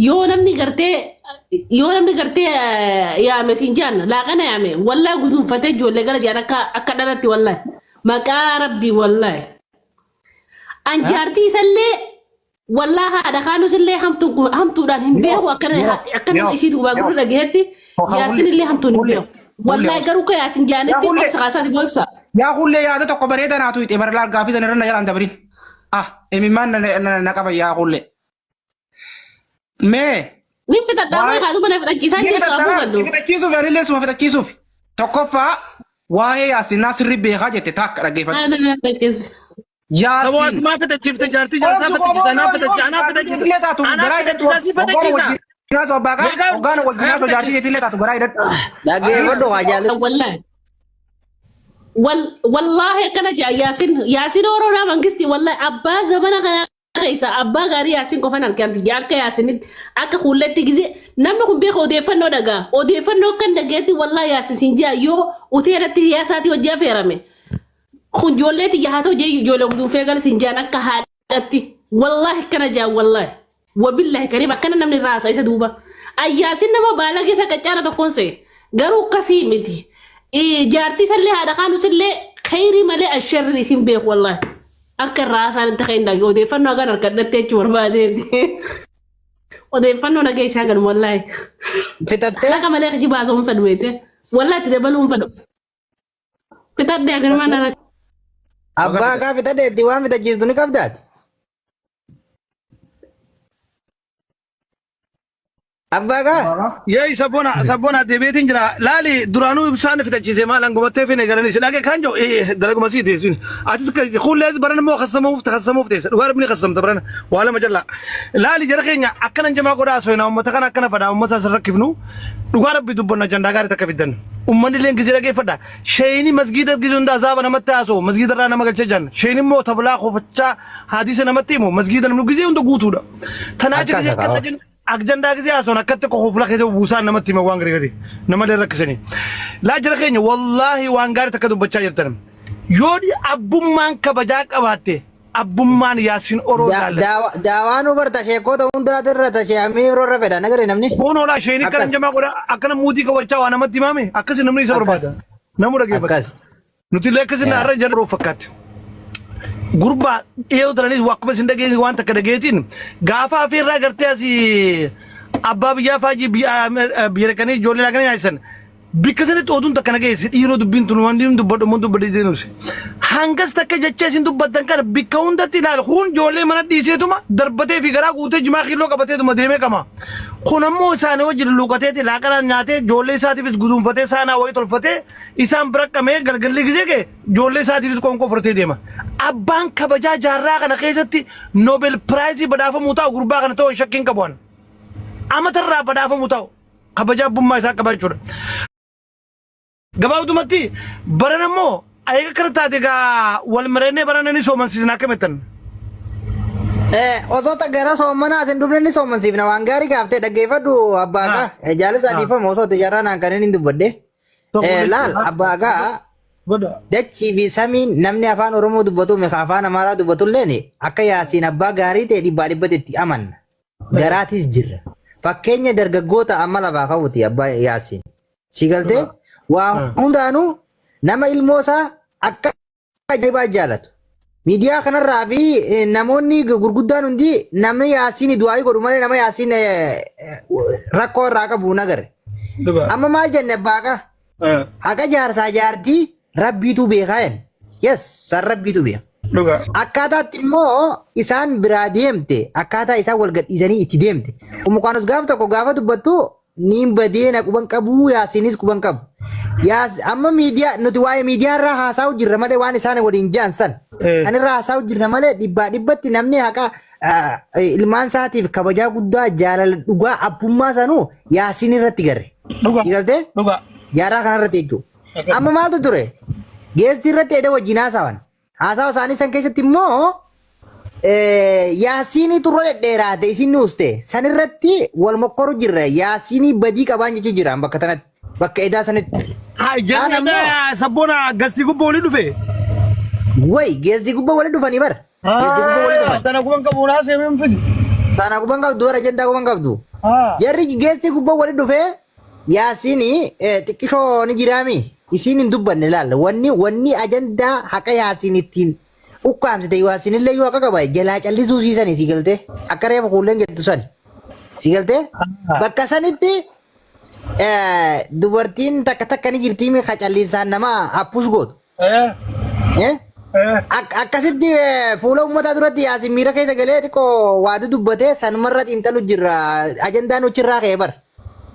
Yoo namni gartee yoo namni gartee yaame siin jaan laaqana yaame wallaahi guduunfatee ijoollee gara jaan akka akka dhalatti wallaahi maqaa rabbii wallaahi. An jaartii isallee wallaahi haadha kaanus illee hamtuudhaan hin beeku akkana akka nama isii duubaa gurra dhagahetti yaasin illee hamtuun hin beeku. Wallaahi garuu ka yaasin jaanitti obsa kaasaati moo ibsa. Yaa hullee yaada tokko bareeda naatu hixe bara laal gaafii sana irra na jalaan dabarin. Ah, imimmaan na qaba yaa hullee. Mee. Ni fixadhaa moo haadhu mana fixachiisaa Ni jirtu abuu fixadhaa, si baddu. fixachiisuuf anillee suma fixachiisuuf. Tokkoffaa waa'ee yaasinnaa sirri beekaa jette takka dhaggeeffadhu. Haadha mana fixachiisu. Yaasin. Saboo ati maa fixachiifte jaartii jaarsaa Obsu fixachiisa anaa obsu fixachiisa anaa jaartii illee fixachiisa taatu anaa garaa hidhadhu fixachiisa si hoggaan fixachiisa. wajjin haasoo abbaa kaa Meeqa hoggaan wajjin anaa haasoo jaartii fixachiisa. illee taatu garaa hidhadhu. Dhaggeeffadhu haa jaalladhu. Wallaahi. Wallaahi akkana jaa Yaasin Yaasin Oroonaa Mangistii wallaahi abbaa zamana kanaa keessa abbaa gaarii Yaasin qofan argamti jaa akka Yaasinitti akka kuulletti gizee namni kun beeka odeeffannoo dhagaa odeeffannoo akkan dhagayetti wallaahi Yaasin siin jaa yoo uteelatti hiriyaa isaatii hojii affeerame kun ijoollee tiyya haa ta'u jee ijoollee guduunfee gal siin jaan akka haadhatti wallaahi akkana jaa wallaahi wabillahi kariim akkana namni irraa haasa isa duuba ayyaasin nama baalagee isa qaccaara tokkoon se'e garuu akkasii miti jaartii isallee haadha kaanus illee kheyrii malee asharri isin beeku wallaahi akka irraa haasaan itti kan dhage odeeffannoo hagan harkadhatte jechuu barbaadeeti odeeffannoo nagee isaa gan wallaahi Fixattee? laqa malee kijibaa osoo hin fedhu beekte wallaahi itti dabaluu hin fedhu. Fixadhe aganumaan Fixattee? nara. Abbaa kaa fixadheetti waan fixachiistu ni qabdaati. Abbaa kaa? Yee sabbona sabbona deebiitiin jira laali duraanuu ibsaan fitachiise maal angumattee fi galanii si dhage kan jiru dalaguma sii teessin atis kullee baran immoo kassamuuf kassamuuf teessa dhugaa rabbi ni kassamta baran waa lama jalla laali jara keenya akkanan jamaa godhaa soina ummata kana akkana fadhaa ummata as rakkifnu dhugaa rabbi dubbanna jandaa gaarii takka fiddan ummanni illee gizee dhageeffadha sheeyini masgiida gizee hunda azaaba namatti haasoo masgiida irraa nama galcha jan sheeyini immoo tablaa kofachaa hadiisa namatti himu masgiida namni gizee hunda guutuudha tanaa Akkas gizee haa akkana jennu Agjandaa gisee haasawwan akkatti qofa fuula keessa buusaan namatti hima waan gari gari namallee rakkisanii. Laa jara keenya wallaahi waan gaarii takka dubbachaa jirtan. Yoo abbummaan kabajaa qabaatte abbummaan Yaasin Oroo jaallata. Daawaa nu barta sheekota hundaati irra ta shee amii irra irra fedha nagari namni. Kun hoolaa isheen akkana Akkas. jamaa godha akkana muutii qabachaa waa namatti himaame akkasi namni isa Akkas. barbaada. Namu dhageeffata. Akkas. Nuti illee akkasin Yaa. har'a jara yeroo fakkaatti. Gurbaa dhiyoo tananis akkuma isin dhageessi waan takka dhageetiin gaafa afeerraa gartee asii abbaa biyyaa faajii biyya biyya dhaqanii ijoollee dhaqanii nyaachisan. Bikka sanitti oduun takka na geesse dhiiroo dubbiin tun waan inni dubbadhu immoo dubbadhe deemus. Hangas takka jecha isin dubbattan kana bikka hundatti ilaali. Kun ijoollee mana dhiiseetuma darbatee fi garaa guutee jimaa kiiloo qabateetuma deemee qama. Kun ammoo isaanii wajjin luuqateeti laaqanaan nyaatee ijoollee isaatiifis guduunfatee saanaa wayii tolfatee Isaan bira qabee galgalli gisee ga'e ijoollee isaatiifis qoonqoo fudhatee deema. Abbaan kabajaa jaarraa kana keessatti Nobel Piraayizii badhaafamuu taa'u gurbaa kana ta'uu shakkiin qabu an. Amatarraa badhaafamuu taa'u kabajaa abbummaa isaa qaba jechuudha. Gabaabdumatti baran ammoo eega kana taate egaa wal mareennee barana ni soomansiisna akka jettan. Osoo ta gara soommanaa asin dhufne ni soommansiifna waan gaarii gaaftee dhaggeeffadhu abbaa kaa jaalisa dhiifama osoo tijaarraa naan kanneen hin dubbadhe. Laal abbaa gaa dachii fi samiin namni afaan Oromoo dubbatu mika afaan Amaaraa dubbatu illeen akka Yaasiin abbaa gaarii ta'e dhibbaa dhibbatti itti amanna. Garaatis jirra. Fakkeenya dargaggoota amma lafaa ka'uuti abbaa Yaasiin. Si galtee waa hundaanuu nama ilmoo isaa akka ajaa'ibaa jaalatu. Miidiyaa kanarraa fi namoonni gurguddaan hundi namni Yaasiin du'aayii godhu malee nama Yaasiin rakkoo irraa qabu hin agarre. Amma maal jenne abbaaqa? Haqa jaarsaa jaartii rabbiitu beekaa jenne. Yes, san rabbiitu beeka. Dhugaa. Akkaataatti immoo isaan biraa deemte akkaataa isaan wal gadhiisanii itti deemte. Umukaanus gaaf tokko gaafa dubbattu niin badee na quban qabuu yaasiinis quban qabu. Yaas amma miidiyaa nuti waa'ee miidiyaa irraa haasa'u jirra malee waan isaan waliin ja'an san. San irraa haasa'u jirra malee dhibbaa dhibbatti namni haqa ilmaan isaatiif kabajaa guddaa jaalala dhugaa abbummaa sanuu yaasiin irratti garre. Dhugaa. Si galtee? Dhugaa. Jaarraa kanarratti jechuudha. Amma maaltu ture? Geessi irratti eda wajjin haasawan. Haasawa isaanii san keessatti immoo Yaasiinii turre dhedheeraate isin nuuste san irratti wal mokkoru jirra Yaasiinii badii qabaan jechuu jira bakka tanatti bakka edaa sanitti. Haa Kaan jarri ammoo edaa sabboona gastii gubbaa olii dhufe. way geessi gubbaa wali dhufanii bar. Geessi gubbaa wali dhufan. Sana kuban qabu naa seemee hin fidi. Tana quban qabdu warra ajandaa quban qabdu. Jarri geessi gubbaa wali dhufee Yaasiin xiqqishoo ni jiraami. Isiin hin dubbanne laal. Wanni ajandaa haqa Yaasiin ittiin ukkaamsite Yaasiin illee yoo haqa qaba jalaa callisuu siisanii si galtee. Akka reefu kuulleen jettu sani. Si galtee? Bakka sanitti dubartiin takka takka ni jirtii mi callinsaan nama appush gootu. Eh? Akkasitti fuula uummataa duratti Yaasiin miira keessa galee xiqqoo waa dudubbatee sanumarra xiinxalu jirra. Ajandaan uchirraa ka'e bar.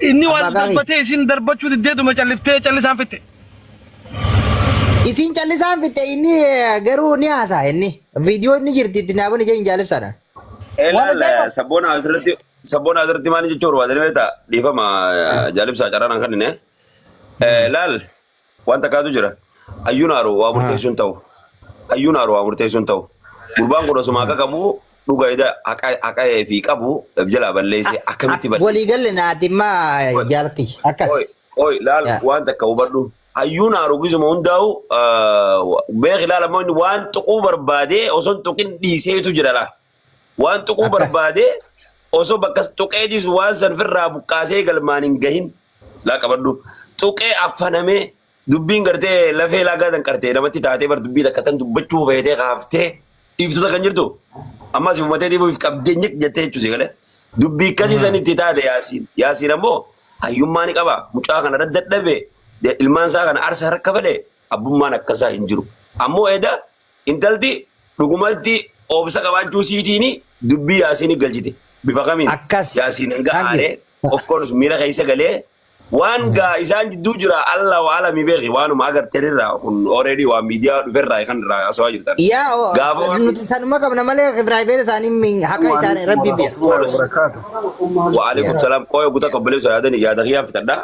Inni waan Abbaa gaarii. darbatee isin darbachuu diddeetuma calliftee callisaan fitte. Isiin callisaan fitte inni garuu ni haasaa inni. Viidiyoo inni jirti itti naabani jeen jaalibsaadha. Waan Ilaal ajaa'iba. Sabboona asirratti maal jechuu barbaadani beektaa? Dhiifama jaalibsaa carraan kan inni. Laal waan takkaatu jira. Hayyuun haaru waa murteessuun ta'u. Hayyuun haaru waa murteessuun ta'u. Gurbaan kun osuma haqa qabu dhuga ida haqa fi qabu jalaa balleessee akkamitti balleesse? Waliigalle naatimmaa jaalti akkas. Oi, oi, laal waan takka hubadhu. Hayyuun haaru gisuma hundaa'u beeki laal ammoo inni waan tuquu barbaadee osoo hin tuqin dhiiseetu jira laal. Waan tuquu barbaadee osoo bakka tuqeetis waan san firraa buqqaasee galmaan hin gahin laa qabadhu. Tuqee affanamee dubbiin gartee lafee laagaa danqartee namatti taatee bar dubbii takka tan dubbachuu feetee kaaftee dhiiftu takka hin jirtu. Ammas uummatee dhiifuuf qabdee nyik jettee jechuusi galee. Dubbii akkasii san itti taate Yaasiin. Yaasiin ammoo hayyummaa ni qaba. Mucaa kana irra dadhabe ilmaan isaa kana aarsaa harka fedhe abbummaan akkasaa hin jiru. Ammoo eda intalti dhugumatti obsa qabaachuu siitiin dubbii Yaasiin galchite. Bifa kamiin? Akkas. Yaasiin hanga Thank you. aaree of course miira keessa galee waan gaa isaan jidduu jira Allah wa alami beeki waanuma agartan irraa kun already waan miidiyaa dhuferraa kan irraa haasawaa jirtan. Yaa Gaafa waan nuti sanuma qabna malee private isaanii haqa isaanii rabbi bi'a. Of course. Wa alaikum salam. Qoyo guta qobboleessa yaadan yaada kiyyaan fitadha.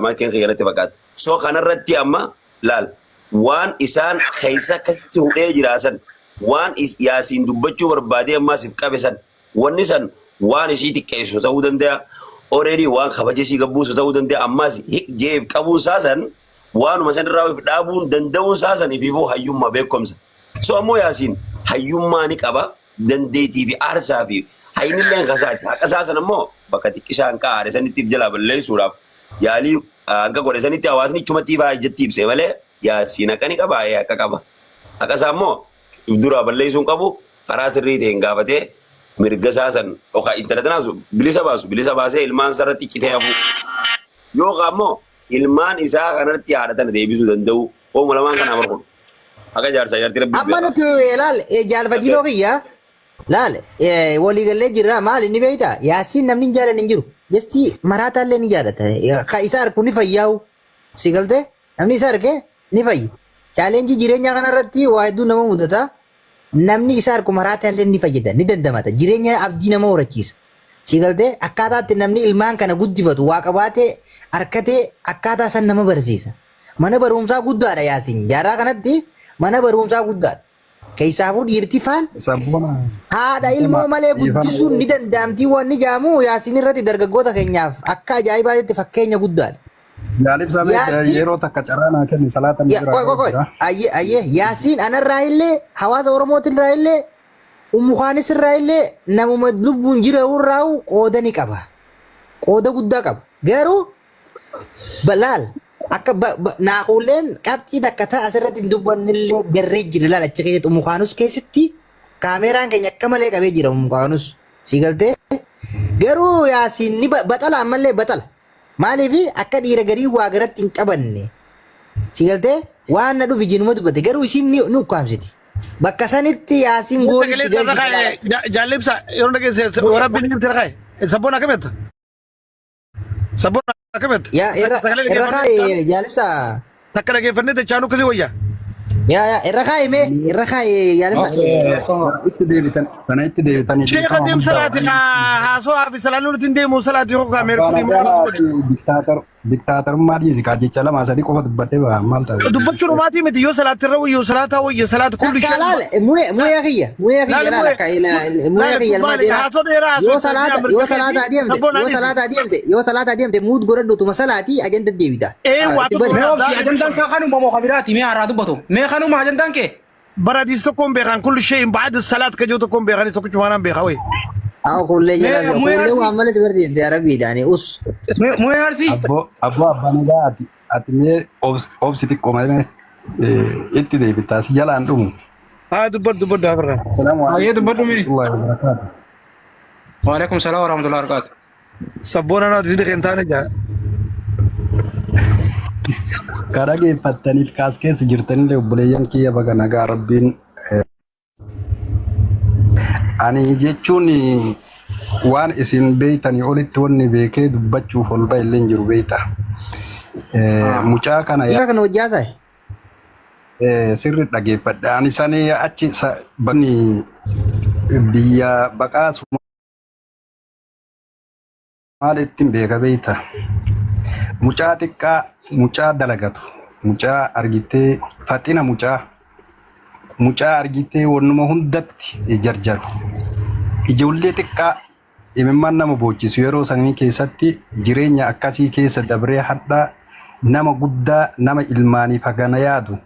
Maakiin kiyya irratti fakkaata. So kanarratti amma laal waan isaan keessa akkasitti hudhee jiraasan waan Yaasiin dubbachuu barbaadee ammaas if qabe san wanni san waan isii xiqqeessu ta'uu danda'a. Already waan kabaja isii gabbuusu ta'uu danda'a. Ammaas jee if qabuun isaa san waanuma san irraa if dhaabuun danda'uun isaa san ifiifuu hayyummaa beekumsa. So ammoo Yaasiin hayyummaa ni qaba. Dandeettii fi aarsaa fi hayyinillee kasaati. Haqa isaa san ammoo bakka xiqqishaan kaa'aare sanitti if jalaa balleessuudhaaf yaalii hanga godhe sanitti hawaasni ichumatti ifaa ijatti ibsee malee Yaasiin haqa ni qaba, haqa qaba. Haqa isaa immoo if duraa balleessuun qabu karaa sirrii ta'een gaafatee mirga isaa san yookaan intala tanaas bilisa baasu bilisa baasee ilmaan isaa irratti citee hafu. Yookaan immoo ilmaan isaa kanarratti haadha tana deebisuu danda'u. Ooma lamaan kanaa barkuun. Akka jaarsaa jaartii rabbi Amma nuti laal jaalfatiiloo kiyya laal waliigallee jirra maal inni beektaa Yaasiin namni hin jaalanne hin jiru. Jesti maraataallee ni jaalata. Ka isa arku ni fayyaa'u. Si galtee namni isa arke ni fayya. Challenge jireenyaa kanarratti waa hedduu nama mudata. Namni isa arku maraataallee ni fayyada ni dandamata. Jireenya abdii nama horachiisa. Si galtee akkaataa itti namni ilmaan kana guddifatu waa qabaatee harkatee akkaataa san nama barsiisa. Mana barumsaa guddaadha Yaasiin. Jaarraa kanatti mana barumsaa guddaadha. Keessaafuu dhiirti faan Sabboona haadha ilmoo malee guddisuun ni danda'amtii waan jaamu Yaasiin irratti dargaggoota keenyaaf akka ajaa'ibaatti fakkeenya guddaadha. Jaalibsa mee Yaasiin yeroo takka carraa naa kenni salaata Ya, bira qoy qoy qoy. jira. Ayyee ayyee Yaasiin anarraa illee hawaasa Oromootirraa illee Ummukaanis irraa illee namuma lubbuun jira irraa qooda ni qaba. Qooda guddaa qaba. Garuu balaal akka naakuulleen qabxii takka ta'a asirratti hin dubbannillee garree jira laal achi keessatti Ummukaanus keessatti kaameeraan keenya akka malee qabee jira Ummukaanus. Si galtee garuu Yaasiin ni baxala ammallee baxala. Maaliif akka dhiira garii waa garatti hin qabanne. Si galtee waan na dhufi jinuma dubbate garuu isiin ni ukkaamsiti. Bakka sanitti Yaasiin goolitti galchite laal achi. Jaalibsa yeroo dhageesse warabbiin ni ibsira kaa'e. Sabboon akkamitti? Sabboon akkamitti? Yaa irra irra kaa'e jaalibsa. Takka dhageeffannee techaanuu akkasii wayya. Yaa yaa irra kaa'e mee irra kaa'e jaalibsa. Itti deebitan kana itti deebitanii Sheekha dhiifama deem guddaa. salaati haasoo fi salaanni nuti hin deemu salaati hookaa Abbaan meerkurii Agaa diktaator diktaatorummaa dhiisi kaa jecha lama sadii qofa dubbadhee ba'a maal taate. Dubbachuun dhumaatii miti yoo salaati irra wayyo salaataa wayyo salaati kulli Takka laal muye muye kiyya muye kiyya laal akka muye kiyya ilma dheeraa. Haasoo dheeraa haasoo Yoo salaata adeemte yoo salaata adeemte muut godhadhu tuma salaatii ajanda deebita. Ee, waa Itti bari. Mee obsi ajandaan isaa kanuma moo kabiraati mee haaraa dubbatu. Mee kanuma ajandaan kee. Bara hadiis tokkoon beekan kulli shay'in ba'da salaat ka jiru tokkoon beekanis tokkichumaanaan beeka wayi. Haa kullee jala Mee mu'ee kullee arsii. waan malee si barsiifte arabiidhaani us. Mu'ee arsii. Abboo abboo abbaa nagaa ati ati mee obsi xiqqoo malee itti deebitaa si jalaan dhumu. Haa dubbadhu dubbadhu afirraa. Salaamu Baay'ee alaikum dubbadhu mee. warahmatullahi wabarakatuh. Waalaikum salaam warahmatullahi wabarakatuh. Sabboona naati isin kan taane jaa. Ka dhageeffattaniif kaas keessa jirtanillee obboleeyyan kiyya baga nagaa rabbiin ani jechuun waan isin beeytanii olitti wanni beekee dubbachuuf ol ba'e illee hin jiru beeyta. Mucaa kana Jara kana hojjaa ta'e. Sirri dhageeffadha. Ani sanii achi banni biyya baqaa maal ittiin beeka beeyta. Mucaa xiqqaa mucaa dalagatu mucaa argitee faxina mucaa mucaa argitee wannuma hundatti jarjaru. Ijoollee xiqqaa imimmaan nama boochisu yeroo sanii keessatti jireenya akkasii keessa dabree hadhaa nama guddaa nama ilmaaniif hagana yaadu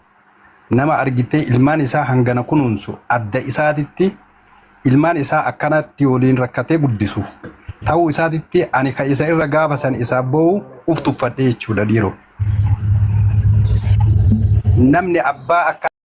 nama argitee ilmaan isaa hangana kunuunsu adda isaatitti ilmaan isaa akkanatti waliin rakkatee guddisu ta'uu isaatitti ani ka isa irra gaafa san isaa boo'u uf tuffadhe jechuudha dhiiroo. Namni abbaa akka